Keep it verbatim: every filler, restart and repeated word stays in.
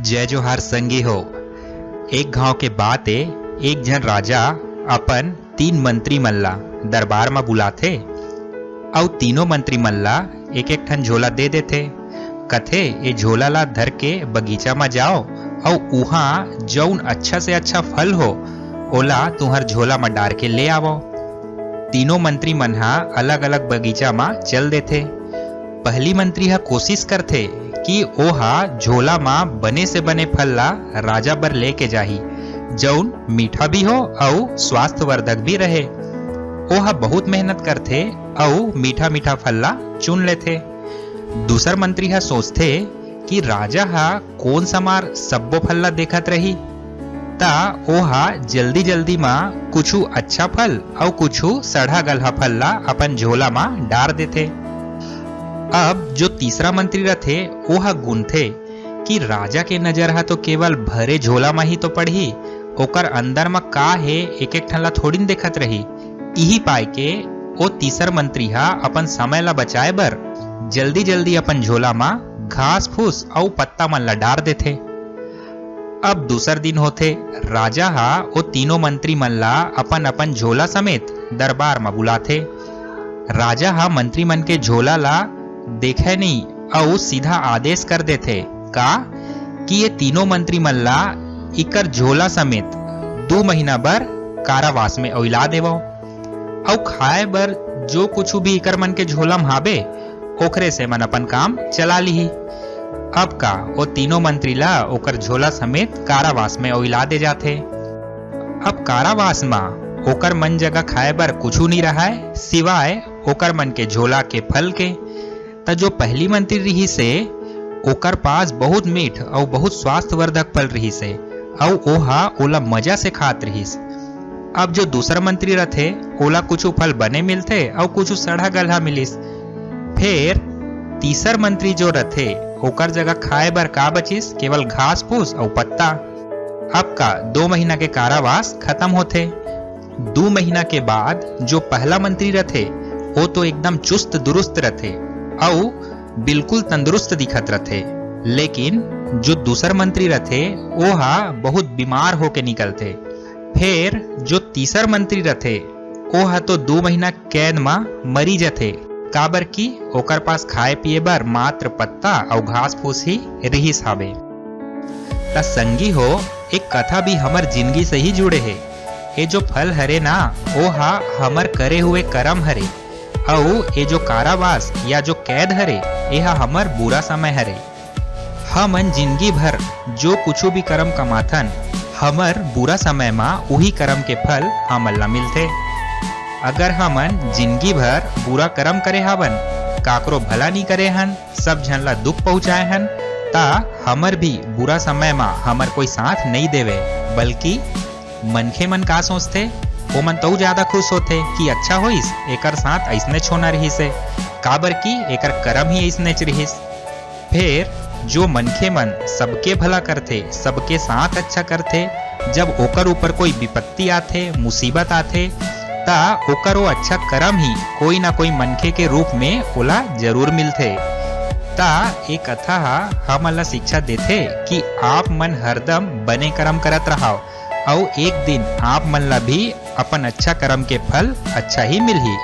जय जोहार संगी हो। एक घांव के बात ए, एक झन राजा अपन तीन मंत्री मन ला दरबार म बुलाथे अउ तीनों मंत्री मन ला एक-एक ठन झोला दे देथे। कथे, "ए झोला ला धर के बगीचा म जाओ अउ उहाँ जउन अच्छा से अच्छा फल हो, ओला तुंहर झोला म डार के ले आवव।" तीनों मंत्री मन ह अलग-अलग बगीचा म चल देथे। पहली मंत्री ह कोशिश करथे कि ओहा झोला म बने से बने फल ला राजा बर लेके जाही, जउन मीठा भी हो अउ स्वास्थ्यवर्धक भी रहे। ओहा बहुत मेहनत करथे अउ मीठा-मीठा फल ला चुन लेथे। दूसर मंत्री ह सोचथे कि राजा ह कोन समार सब्बो फल ला देखत रही, त ओहा जल्दी-जल्दी म कुछु अच्छा फल अउ कुछु सड़हा-गलहा फल ला अपन झोला म डार देथे। अब जो तीसरा मंत्री रथे, ओहा गुनथे कि राजा के नजर ह तो केवल भरे झोला म ही तो पड़ही, ओकर अंदर म का हे, एक-एक ठन ला थोड़िन देखत रही। इही पाय के ओ तीसर मंत्री ह अपन समय ला बचाए बर जल्दी-जल्दी अपन झोला म घास-फूस अउ पत्ता मन ला डार देथे। अब दूसर दिन होथे, राजा ह ओ तीनों मंत्री मन ला अपन-अपन झोला समेत दरबार म बुलाथे। राजा ह मंत्री मन के झोला ला देखय नइ अउ सीधा आदेश कर देथे का कि ये तीनों मंत्री मन ला इकर झोला समेत दू महीना बर कारावास में अइला देवव। अउ खाए बर जो कुछु भी इकर मन के झोला म हाबे, ओखरे से मन अपन काम चला लिही। अब का, ओ तीनों मंत्री ला ओकर झोला समेत कारावास में अइला दे जाथे। अब कारावास म ओकर मन जगह खाए बर कुछु नइ रहय, सिवाय ओकर मन के झोला के फल के। त जो पहली मंत्री रिहिस हे, ओकर पास बहुत मीठ अउ बहुत स्वास्थ्यवर्धक फल रिहिस हे, अउ ओहा ओला मजा से खात रिहिस। अब जो दूसर मंत्री रथे, ओला कुछु फल बने मिलथे अउ कुछु सड़हा-गलहा मिलिस। फेर तीसर मंत्री जो रथे, ओकर जगह खाए बर का बचिस? केवल घास-फूस अउ पत्ता। अब का, दो महीना के कारावास खत्म होथे। दू महीना के बाद जो पहला मंत्री रथे, वो तो एकदम चुस्त दुरुस्त रथे अउ बिल्कुल तंदुरुस्त दिखत रथे, लेकिन जो दूसर मंत्री रथे, वो हा बहुत बीमार होके निकलथे। फेर जो तीसर मंत्री रथे, वो हा तो दू महीना कैद म मरी जथे, काबर कि ओकर पास खाए पिए बर मात्र पत्ता अउ घास फूस ही रिहिस हावे। त संगी हो, एक कथा भी हमर जिनगी से ही जुड़े हे। ये जो फल हरे ना, ओ हा हमर करे हुए करम हरे, अउ ये जो कारावास या जो कैद हरे, ये हा हमर बुरा समय हरे। हमन जिनगी भर जो कुछु भी करम कमाथन, हमर बुरा समय म उही करम के फल हमन ला मिलथे। अगर हमन जिनगी भर बुरा करम करे हावन, काकरो भला नी करे हन, सब झन ला दुख पहुंचाए हन, त हमर भी बुरा समय म हमर कोई साथ नइ देवे, बल्कि मनखे मन का सोचथे, ओमन तउ ज्यादा खुश होथे कि अच्छा होइस, एकर साथ अइसनेच होना रिहिस हे, काबर कि एकर करम ही अइसनेच रिहिस। फेर जो मनखे मन सबके भला करथे, सबके साथ अच्छा करथे, जब ओकर ऊपर कोई विपत्ति आथे, मुसीबत आथे, त ओकर वो अच्छा करम ही कोई ना कोई मनखे के रूप में ओला जरूर मिलथे। त ए कथा ह हमन ला शिक्षा देथे कि आप मन हरदम बने करम करत रहाव, अउ एक दिन आप मन ला भी अपन अच्छा करम के फल अच्छा ही मिलही।